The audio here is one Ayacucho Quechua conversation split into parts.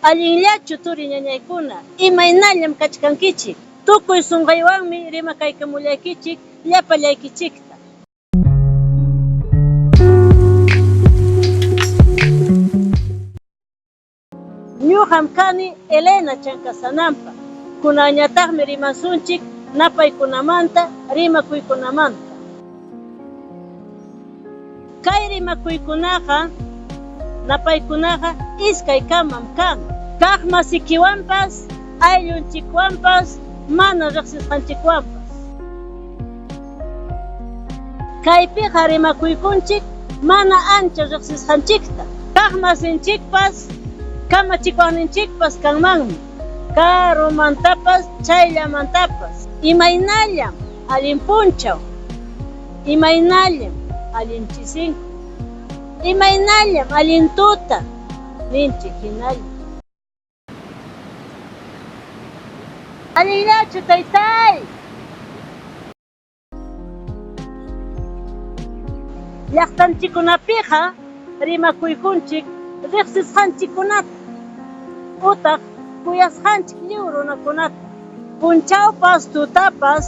Allinllachu turi ñañaykuna, imaynallam kachkankichik? Tukuy sunqaywanmi rimakaykamullaykichik llapallaykichikta. Ñuqam kani Elena Chancasanampa, kunanñataqmi rimasunchik napaykunamanta, rimakuykunamanta. Kay rimakuykunaqa, napaykunaqa iskaykamam kan, kaq masikiwanpas, ayllunchikwanpas, mana riqsisqanchikwanpas. Kaypiqa rimakuykunchik mana ancha riqsisqanchikta. Kaq masinchikpas, kamachikuqninchikpas kanmanmi, karumantapas chayllamantapas. Imaynallam allin punchaw, imaynallam allin chisinku, imaynallam allin tuta ninchik hinalla. Allinllachu taytáy? Llaqtanchikkunapiqa rimakuykunchik riqsisqanchikkunata utaq kuyasqanchik lliw runakunata. Punchawpas tutapas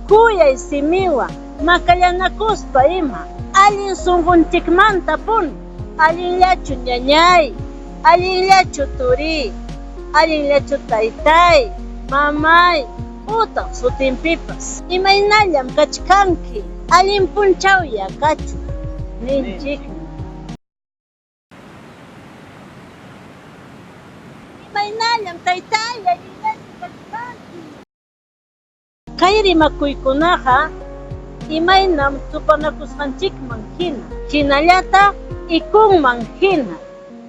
kuyay simiwan makallanakuspa ima allin sunqunchikmantapuni. Allinllachu ñañáy, allinllachu turiy, allinllachu taytáy, mamáy utaq sutinpipas. Imaynallam kachkanki, allin punchawya kachun ninchikmi. Imaynallam taytáy, allinllachu kachkanki. Kay rimakuykunaqa imaynam tupanakusqanchikman hina, hinallataq ikunman hina,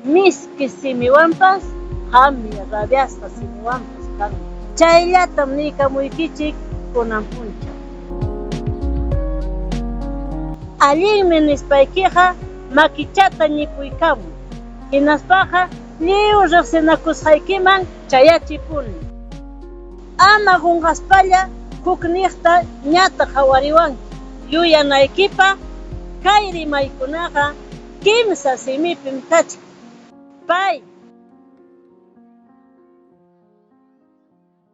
miski simiwanpas qamya rabiasqa simiwanpas kanman. Chayllatam niykamuykichik kunan punchaw. Allinmi nispaykiqa makichata ñipuykamuy, hinaspaqa lliw riqsinakusqaykiman chayachipuni. Ama qunqaspalla hukniqta ñataq qhawariwanki. Yuyanaykipaq kay rimaykunaqa kimsa simipim kachkan. Pay.